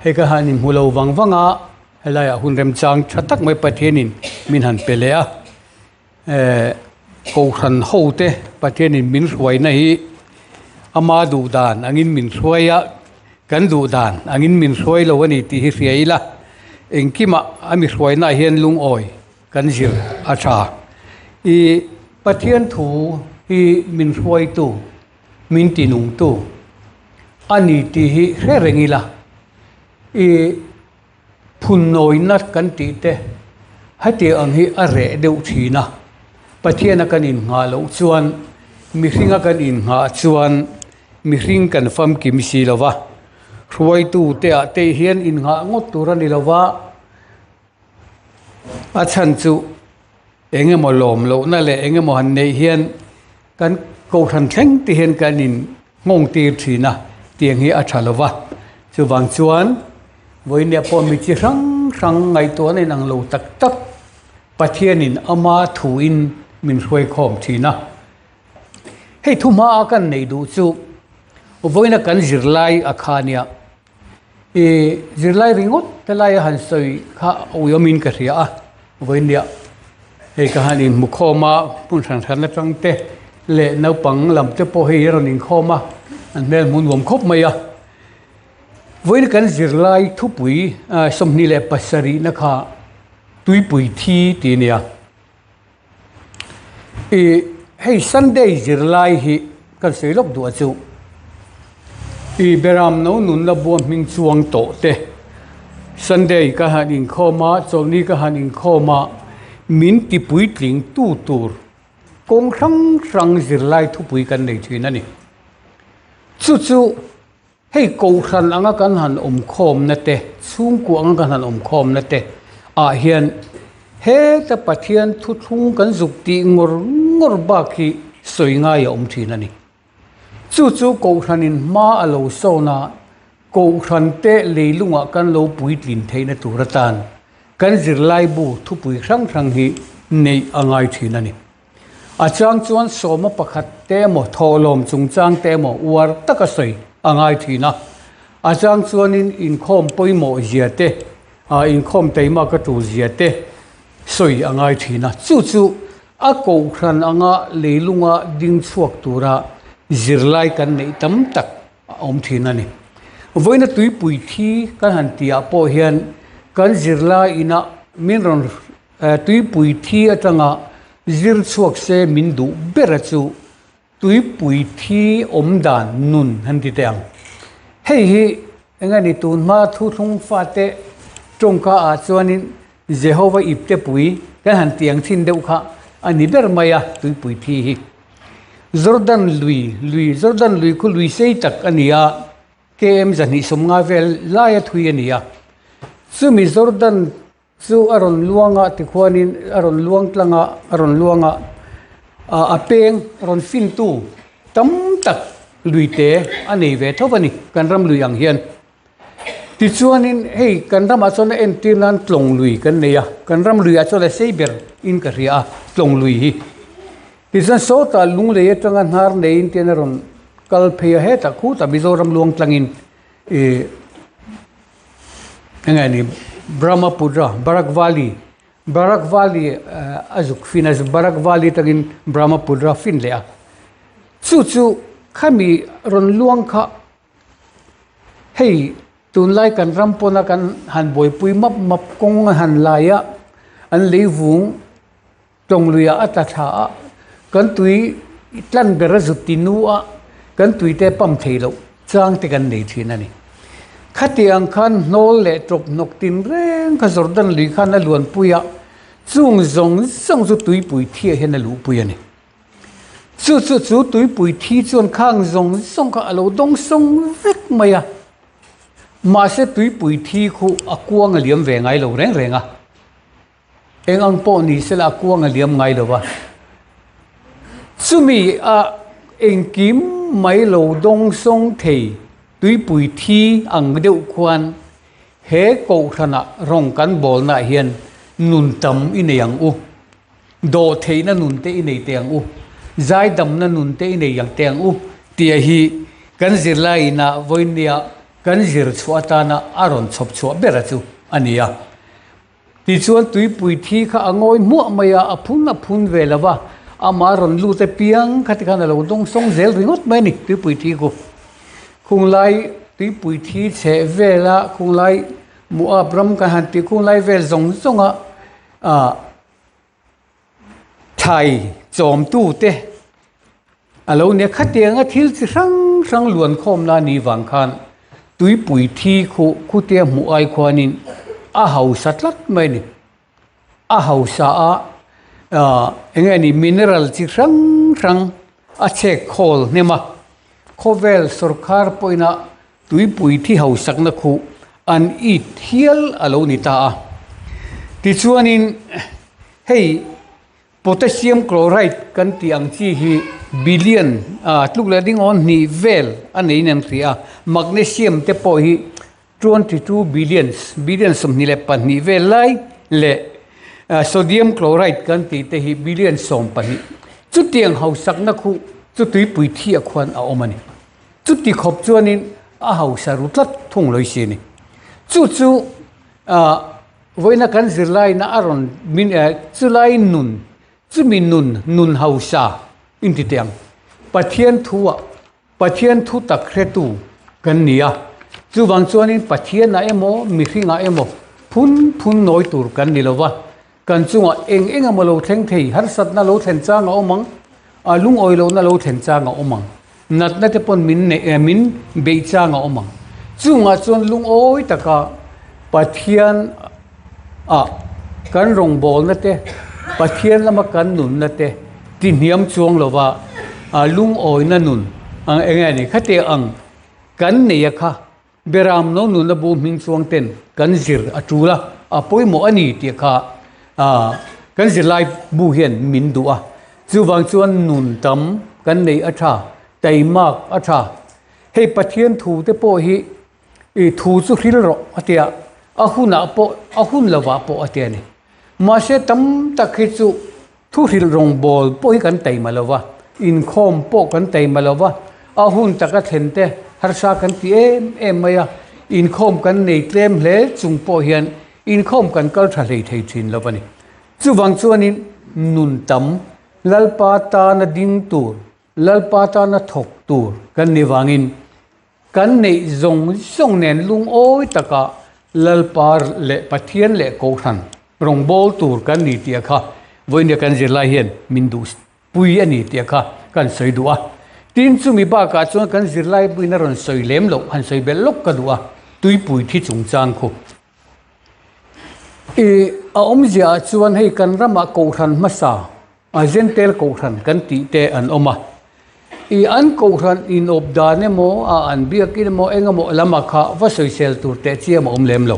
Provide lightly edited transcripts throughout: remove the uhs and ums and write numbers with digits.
Hei ka han inhmu lo vang vang a, helaiah hun remchang tha tak mai Pathianin min han pe leh a. Ehh Kohhran ho te Pathianin min hruaina hi ama duh dan angin min hruai a, kan duh dan angin min hruai lo a ni tih hi hria ila, engkimah a mi hruainaah hian lungawi kan zir a tha. Ih Pathian thu hi min hruaitu, min tinungtu a ni tih hi hre reng ila. Ih. Phunnawina kan tih te heti ang hi a reh deuh thin a, Pathiana kan innghah loh chuan mihringa kan innghah chuan mihring kan famkim si lo va, hruaitu te ah te hian innghah ngawt tur a ni lo va, a chhan chu eng emaw lawm lohna leh eng emaw han neih hian kan kohhran thleng te hian kan in nghawng tir thin a tiang hi a tha lo va chuvang chuan vawinia pawh mi chi hrang hrang ngaihtuahna inang lo tak tak Pathianin ama thuin min hruai khawm thin a hei thu hma a kan neih duh chu vawiina kan zirlai a kha nia ih zirlai ringawt helai a han sawi kha a uiawmin ka hria a vawinia hei ka han inhmu khawm a hmun hran hran atang te leh naupang lam te pawh hei a rawn inkhawm a an hmel hmuh nuam khawp mai a vawiin kan zirlai thupui 27 na kha tuipui thi tih a ni a. Ih hei Sunday zirlai hi kan sawi lawk duh a chu ih Beram no nunna bua hming chuang tawh te Sunday ka han inkhawm a chawlhni ka han inkhawm a min ti puitling tu tur kawng hrang hrang zirlai thupui kan nei thin a ni chu chu. Hei Kohhran anga kan han awm khawmna te, chhungkua anga kan han awm khawmna te ah hian heta Pathian thuthlung kan zuk tih ngawr ngawr bak hi sawi ngai a awm thin a ni. Chu chu Kohhranin hma a lo sawn a, Kohhran te leilungah kan lo puitlin theihna tur atan kan zirlaibu thupui hrang hrang hi neih a ngai thin a ni. A chang chuan sawma pakhat te emaw thawhlawm chungchang te emaw uar taka sawi a ngai thin a. A chang chuanin inkhawm pawimawh zia te, inkhawm taima ka tul zia te sawi a ngai thin a. Chu chu a kohhran anga leilunga ding chhuak tura zirlai kan neih tam tak a awm thin a ni. Vawiina tuipui thi kan han tihah pawh hian kan zirlai inah min rawn Tuipui thi atanga zir chhuak se min duh ber a chu tuipui thi awm dan nun han ti teh ang. Hei hi eng a ni tun hma thuthlung fate tawngka ah chuanin Jehova ipte pui kan han ti ang thin deuh kha a ni ber mai a tuipui thi hi. Jordan lui lui Jordan lui khu lui sei tak a ni a. KM 250 vel laia thui a ni a. Chumi Jordan Chu a rawn luang a tikhuanin a rawn luang tlang a, a rawn luang a, ah a peng rawn fintu tam tak lui te a nei ve tho a ni kan ram lui ang hian. Tichuanin hei kan ramah chuan a entir nan tlawng lui kan nei a, kan ram luiah chuan a sei ber in ka hria a tlawng lui hi. Tichuan sawtah lunglei atanga hnar neiin tian a rawn kal phei a hetah khutah Mizoram luang tlangin ih Enge ni Brahmaputra Barak Valley Barak Valley a zuk fin a Barak Valley atangin Brahmaputra fin leh a chu chu khami rawn luang kha hei tunlai kan ram pawna kan han buaipui map map kawng a han lai a an leivung Tawng luiah a tla thla a, kan tui tlan ber a zut ti nu a, kan tui te pump thei loh chang te kan nei thin a ni. Khatiang khan hnawl leh tawp hnawk tin reng kha Jordan lui khan a luanpui a, chung zawng zawng chu tuipui thiah hian a luhpui a ni. Chu chu chu tuipui thi chuan khang zawng zawng kha a lo dawng sawng vek mai a, mahse tuipui thi khu a kuang a liam ve ngai lo reng reng a. Eng ang pawh ni sela a kuang a liam ngai lo va. Chumi a engkim mai lo dawng sawng thei tuipui thi ang deuh khuan he kohhranah rawng kan bawlnaah hian nun tam i nei ang u. Dawhtheihna nun te i nei teh ang u. Zaidamna nun te i nei ang teh ang u tia hi kan zirlai inah vawinia. kan zir chhuah atana a rawn chhawp chhuah bera chu a ni a. Tichuan tuipui thi kha a ngawi hmuah mai a, a phun a phun ve lo va, amah rawn lut apiang kha tikhan a lo dawng sawng zel ringawt mai a ni tuipui thi khu. Khunglai tuipui thi chheh vela khunglai Moab ram kan han tih khunglai vel zawng zawnga ah Thlai chawmtute a lo nia khatianga thil chi hrang hrang luan khawmna a nih vang khan tuipui thi khuh khutia hmuh ai khuanin a hausa tlat mai a ni. A hausa a ah eng nge ni mineral chi hrang hrang a chhek khawl hnem a, khawvel sawrkar pawhin a Tuipui thi hausakna khuh an it hial a lo ni ta a. Tichuanin hei potassium chloride kan tih ang chi hi billion tluk leh ding awn hnih vel a neiin an hria a, magnesium te pawh hi 22 billions, billion 22 vel lai leh sodium chloride kan tih te hi billion 12. Chutiang hausakna khuh chu tuipui thi ah khuan a awm a ni. Chuti khawp chuanin a hausa ru tlat thung lawih si a ni. Chu chu ah vawiina kan zirlaina a rawn min eh chulai nun chumi nun nun hausa inti teh ang. Pathian thuah Pathian thu tak hretu kan ni a, chuvang chuanin Pathianah emaw mihringah emaw phun phun nawi tur kan ni lo va, Kan chungah eng eng emaw lo thleng thei, harsatna lo thlen chang a awm ang, a lungawi lohna lo thlen chang a awm ang, natna te pawn min neih eh min beih chang a awm ang. Chungah chuan lungawi taka Pathian ah kan rawngbawlna te, Pathian lama kan nunna te ti hniam chuang lova a lungawina nun ang eng nge ni khatiang ang kan nei a kha. Beram no nuna bu hming chuang ten kan zir a tul a, a pawimawh a ni tih kha kan zirlai bu hian min duh a. Chuvang chuan nun tam kan neih a tha, taimak a tha. Hei Pathian thu te pawh hi i thu chu hril rawh a tia, a hunah pawh a hun lovah pawh a tia a ni. Mahse tam tak hi chu Thu hrilh rawngbâwl pawh hi kan taima lo va, inkhâwm pawh kan taima lo va, a hun taka thlen te harsa kan ti êm êm mai a, inkhâwm kan nei tlêm hle chung pawh hian inkhâwm kan kal tha hlei thei thin lo va ni. Chuvang chuanin nun tam Lalpa tana ding tur, Lalpa tana thawk tur kan ni vangin Kan neih zawng zawng nen lungawi taka Lalpa leh Pathian leh Kohhran rawngbâwl tur kan ni tih kha vawinia kan zirlai hian min duh pui a ni tih kha kan sawi duh a. Tin, chumi bakah chuan kan zirlai buin a rawn sawi lem loh han sawi belh lawk ka duh a, tuipui thi chungchang khu. I a awmziaah chuan hei kan ramah Kohhran hmasa A Jentail kohhran kan tih te an awm a. I an kohhran inawp dan emaw, a an biakin emaw, eng emaw lama kha va sawisel tur teh chiam a awm lem lo.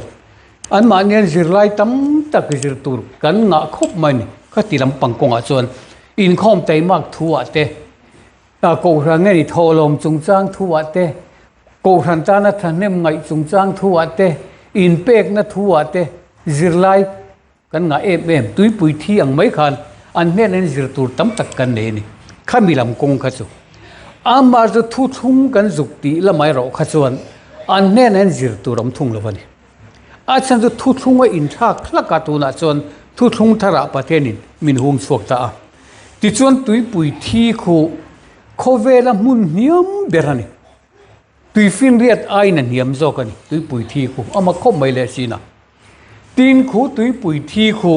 Anmahnian zirlai tam tak zir tur kan ngah khawp mai ni. Khati lampang kawngah chuan inkhawm taimak thuah te, a kohhran nge ni thawhlawm chungchang thuah te, kohhran tana thahnem ngaih chungchang thuah te, inpekna thuah te zirlai Kan ngah em em, tuipui thi ang mai khan an hnenah in zir tur tam tak kan nei a ni. Khami lam kawng kha chu amah chu thuthlung kan zuk tih lamah erawh kha chuan an hnenah in zir tur awm thung lo a ni. A chhan chu thuthlung a inthlak hlak a, tunah chuan thuthlung tharah Pathianin min hung chhuak ta a. Tichuan tuipui thi khu khawvela hmun hniam ber a ni. Tuifinriat aiin a hniam zawk a ni, tuipui thi khu ama khawp mai leh sin a. Tin khu tuipui thi khu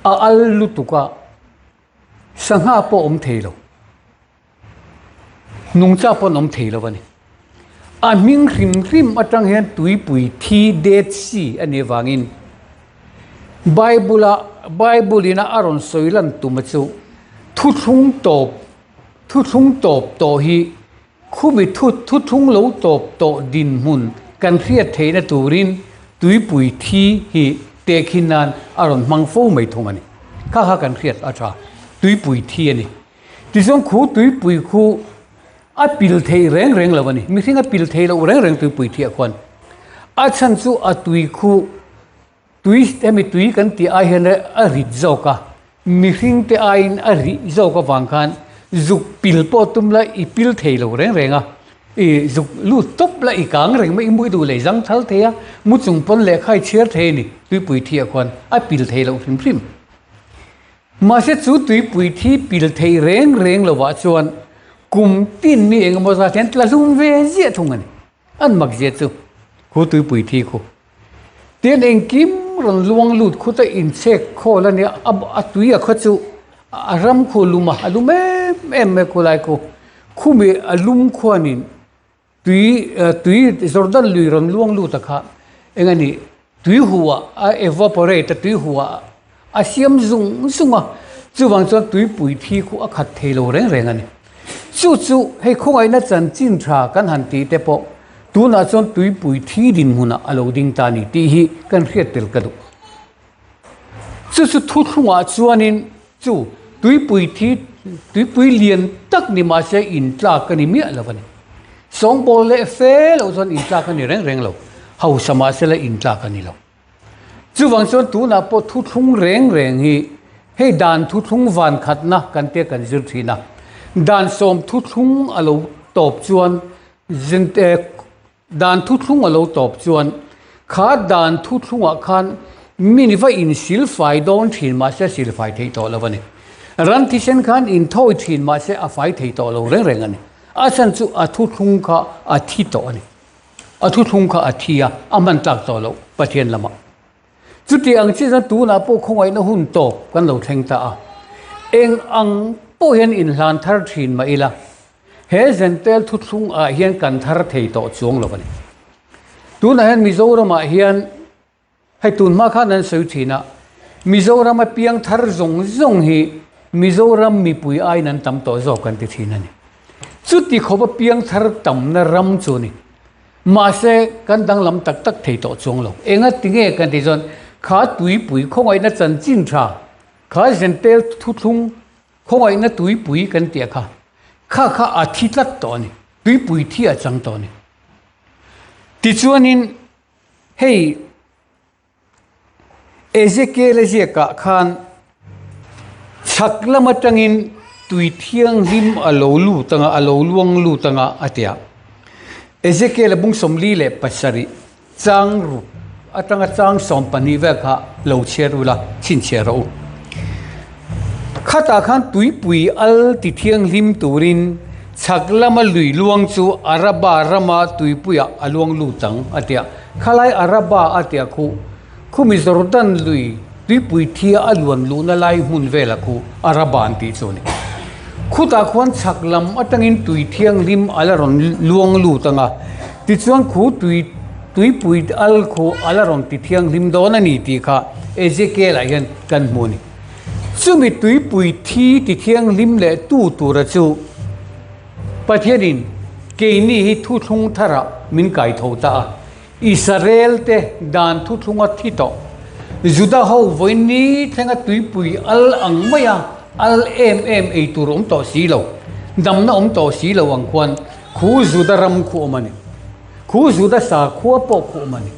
a al lutuk a, sangha pawh awm thei lo, nungcha pawh an awm thei lo a ni. A hming hrim hrim atang hian tuipui thi, Dead Sea, a nih avangin Bible-a Bible-in a rawn sawi lan tuma chu thuthlung tawp Thuthlung tawp tawh hi khumi thu thuthlung lo tawp tawh dinhmun kan hriat theihna turin tuipui thi hi tehkhin nan a rawn hmang fo mai thung a ni. Kha kha kan hriat a tha. Tuipui thi a ni. Tichuan khu tuipui khu a pil theih reng reng lo a ni. Mihring a pil theih loh reng reng tuipui thiah khuan a chhan chu a tui khu Tui, hemi tui kan tih ai hian a rit zawk a, mihring te aiin a rih zawk avang khan zuk pil pawh tum la i pil thei lo reng reng a. I zuk lut tawp la i kang reng mai, i mui duh leh i zang thal thei a, mu chung pawn lehkha i chhiar thei a ni, tuipui thi ah khuan a pil thei loh hrim hrim. Mahse chu tuipui thi pil thei reng reng lovah chuan kum tin mi eng emaw zat hian tla hlum ve ziah thung a ni. An mak zia chu khu tuipui thi khu. Tin engkim rawn luang lut khut a inchhek khawl a nia, a tui a khaw chu a ram khu a lum a, a lum em em mai khulai khu. Khumi a lum khuanin tui tui Jordan lui rawn luang lut a kha eng a nih tui huah a evaporate a tui huah a siam zung zung a, chuvang chuan tuipui thi khu a khat thei lo reng reng a ni. Chu chu hei khawngaihna chanchin tha kan han tih te pawh tunah chuan tuipui thi dinhmunah a lo ding ta a ni tih hi kan hriat tel ka duh. Chu chu thuthlungah chuanin chu tuipui thi tuipui lian tak ni mahse intlak a ni miah lo a ni. Sawngbawl leh fe loh chuan intlak a ni reng reng lo, hausa mahse la intlak a ni lo. Chuvang chuan tunah pawh thuthlung reng reng hi hei dan thuthlung van khatna kan tia kan zir thin a, dan sawm thuthlung a lo tawp chuan dan thuthlung a lo tawp chuan kha dan thuthlungah khan min va insilfai dawn thin mahse a silfai thei tawh lo a ni. Ram thisen khan inthawi thin mahse a fai thei tawh lo reng reng a ni. A chhan chu a thuthlung kha a thi tawh a ni. A thuthlung kha a thi a, a hman tlak tawh loh Pathian lamah. Chuti ang chi chuan tunah pawh khawngaihna hun tawp kan lo thleng ta a. Eng ang pawh hian inhlan thar thin mah ila, he Zentel thuthlung ah hian kan thar thei tawh chuang lo a ni. Tunah hian Mizoramah hian Hei tun hma khan an sawi thin a, Mizoram a piang thar zawng zawng hi Mizoram mipui aiin an tam tawh zawk an ti thin a ni. Chuti khawp a piang thar tamna ram chu a ni. Mahse, kan danglam tak tak thei tawh chuang lo. Enga ti nge kan tih chuan kha tuipui khawngaihna chanchin tha, kha zentel thuthlung khawngaihna tuipui kan tih a kha, kha kha a thi tlat tawh a ni. Tuipui thi a chang tawh a ni. Tichuanin Hei Ezekiel-a ziakah khan chhak lam atangin tui thianghlim a lo lut anga, a lo luang lut anga a ti a. Ezekiel-a bung 47 chang ruk atanga chang 12 vel kha lo chhiar ula, chhinchhiah rawh u. Khatah khan tuipui al ti thianghlim turin chhak lama lui luang chu Araba rama tuipuiah a luang lut ang a ti a. Khalai Araba a tia khu, khumi Jordan lui tuipui thia a luan luhna lai hmun vela khu Araba an tih chu a ni. Khutah khuan chhak lam atangin tui thianghlim a la rawn luang lut ang a, tichuan khu tui tuipui al khu a la rawn ti thianghlim dawn a ni tih kha Ezekiel-ah hian kan hmu a ni. Chumi tuipui thi ti thianghlim leh tu tura chu Pathianin keini hi thuthlung tharah min kai tho ta a, Israel-te dan thuthlunga thi tawh, Juda ho vawiin thlenga tuipui al ang maia al em em ei tur awm tawh si lo, damna awm tawh si lo ang khuan khu Juda ram khu awm a ni. Khu Juda sakhua pawh khu awm a ni.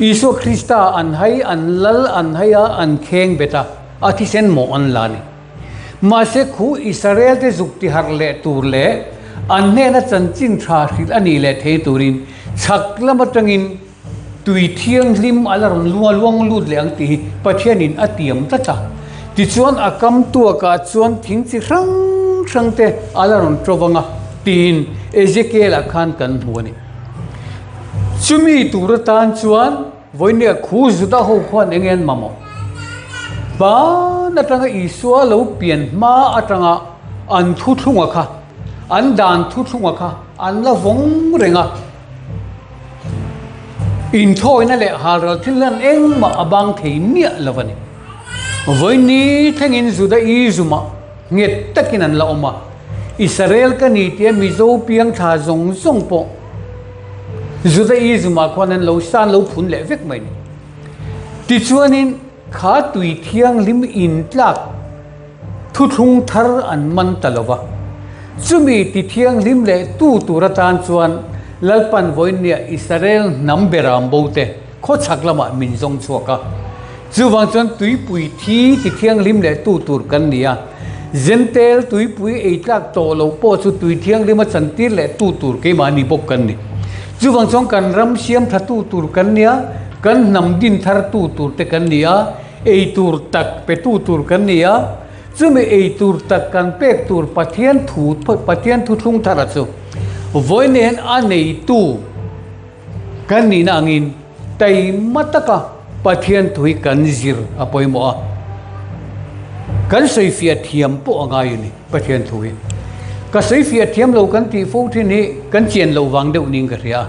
Isua Krista an hai, an lal an hai a, an kheng bet a, a thisen mawh an la a ni. Mahse khu Israel-te zuk tiharh leh tur leh an hnena chanchin tha hrilh a nih leh thei turin chhak lam atangin tui thianghlim a la rawn lua luang lut leh ang tih hi Pathianin a tiam tlat a. Tichuan a kam tuakah chuan thing chi hrang hrangte a la rawn ṭo vang a tiin Ezekiel-ah khan kan hmu a ni. Chumi tur atan chuan vawinia khu Juda ho khuan eng nge an mamawh? Hman atanga Isua lo pian hma atanga an thuthlunga kha, an dan thuthlunga kha an la vawng reng a. Inthawina leh halral thil hian engmah a bang thei miah lo a ni. Vawiini thlengin Judaism-ah nghet takin an la awm a. Israel ka ni tia Mizo piang thla zawng zawng pawh Judaism-ah khuan an lo san lo phun leh vek mai ni. Tichuanin kha tui thianghlim intlak thuthlung thar an man ta lo va. Chumi ti thianghlim leh tu tur atan chuan Lalpan vawinia Israel hnam beram bo te khawchhak lamah min zawng chhuak a. Chuvang chuan tuipui thi ti thianghlim leh tu tur kan ni a. Jentail tuipui ei tlak tawh loh pawh chu tui thianghlim a chantir leh tu tur keimahni bawk kan ni. Chuvang chuan kan ram siam tha tu tur kan nia, kan hnam din thar tu tur te kan ni a, ei tur tak pe tu tur kan ni a, chumi ei tur tak kan pek tur Pathian thu Pathian thuthlung thara chu vawiin hian a neitu kan nihna angin taima taka Pathian thu hi kan zir a pawimawh a, kan sawifiah thiam pawh a ngai a ni Pathian thu hi. Ka sawifiah thiam lo kan tih fo thin hi kan chian loh vang deuh niin ka hria a,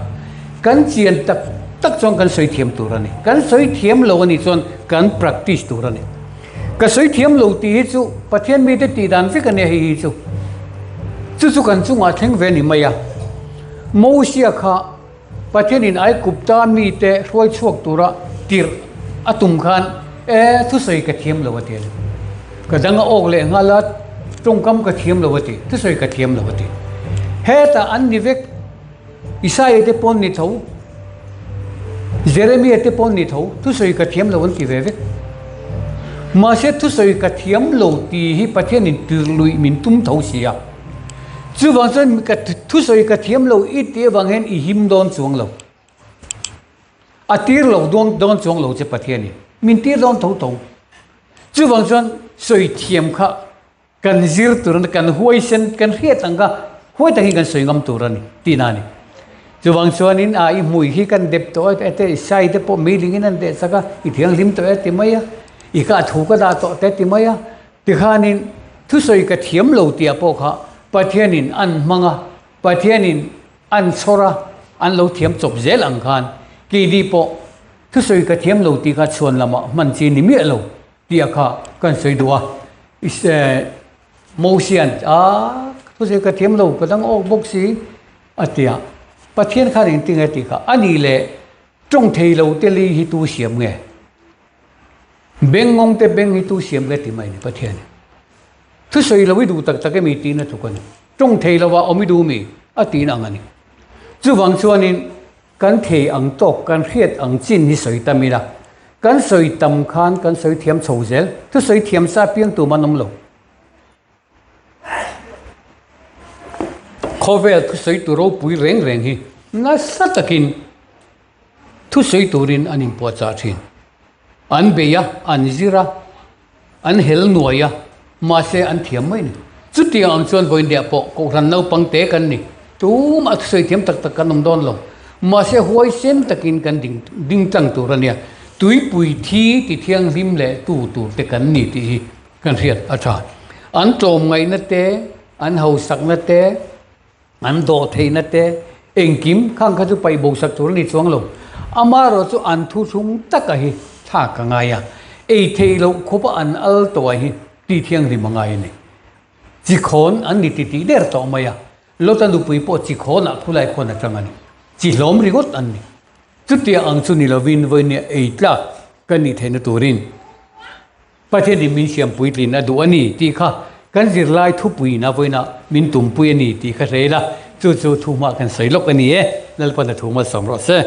kan chian tak tak chuan kan sawi thiam tur a ni. Kan sawi thiam lo a nih chuan kan practice tur a ni. Ka sawi thiam lo tih hi chu Pathian mite tih dan vek a nia hei hi chu. Chu chu kan chungah thleng ve a ni mai a. Mosia kha Pathianin Aigupta mite hruai chhuak tura tirh a tum khan, E, thusawi ka thiam lo a ti a ni. Ka dang a awk leh nghal a, tawngkam ka thiam lo a ti, thusawi ka thiam lo a ti. Hetah an ni vek, Isaia te pawn ni tho, Jeremia te pawn ni tho, thusawi ka thiam lo an ti ve vek. Mahse thusawi ka thiam lo tih hi Pathianin tirh luih min tum tho si a. Chuvang chuan ka thusawi ka thiam lo i tih avang hian i him dawn chuang lo. A tir lo dawn dawn chuang lo che Pathianin. Min tir dawn tho tho. Chuvang chuan sawi thiam kha kan zir tur a ni, kan huaisen, kan hriat ang kha huai takin kan sawi ngam tur a ni tihna a ni. Chuvang chuanin a i hmui hi kan dep tawh e te, i sai te pawh meilingin an deh chak a, i thianghlim tawh e ti mai a, i kah thu ka dah tawh te ti mai a. Tikhanin thusawi ka thiam lo tih ah pawh kha Pathianin an hmang a, Pathianin an chhawr a, an lo thiam chawp zel ang khan keini pawh thusawi ka thiam lo tih kha chhuan lamah hman chi ni miah lo tih ah kha kan sawi duh a. Mosian a thusawi ka thiam lo ka dang awk bawk si a ti a, Pathian khan engtin nge tih kha a nih leh tawng thei lo te li hi tu siam nge? Beng ngawng te beng hi tu siam nge ti mai ni Pathian in. Thusawi lo i duh tak tak emi tiin a tluk a ni. Tawng thei lo ah awm i duh mi a tiin ang a ni. Chuvang chuanin kan thei ang tawk kan hriat ang chin hi sawi tam ila. Kan sawi tam khan kan sawi thiam chho zel. Thusawi thiam sa piang tum an awm lo. Khawvel thusawi tu ropui reng reng hi nasa takin Thusawi turin an inpuahchah thin. An bei a, an zir a, an hel nuai a, mahse an thiam mai ni. Chutiang ang chuan vawiindiah pawh Kohhran naupang te kan ni. Tumah thusawi thiam tak tak kan awm dawn lo. Mahse huaisen takin kan ding ding tlang tur a nia. Tuipui thi ti thianghlim leh tu tur te kan ni tih hi kan hriat a tha. An tlawmngaihna te, an hausakna te, An dawh theihna te engkim khang kha chu paih bo sak tur a ni chuang lo. Amaherawh chu an thu thlung taka hi thlak a ngai a, ei theih loh khawpa an al tawh hi tih thianghlim a ngai a ni. Chi khawn an ni ti tih der tawh mai a, Lota nupui pawh chi khawnah khulai khawn atang a ni. Chi hlawm ringawt an ni. Chutiang ang chu ni lovin vawinia ei tlak kan nih theihna turin Pathianin min siam puitlin a duh a ni tih kha kan zirlai thupuiin a vawiinah min tumpui a ni tih kha hre ila, chu chu thu hmah kan sawi lawk a ni e, Lalpan a thu malsawm rawh se.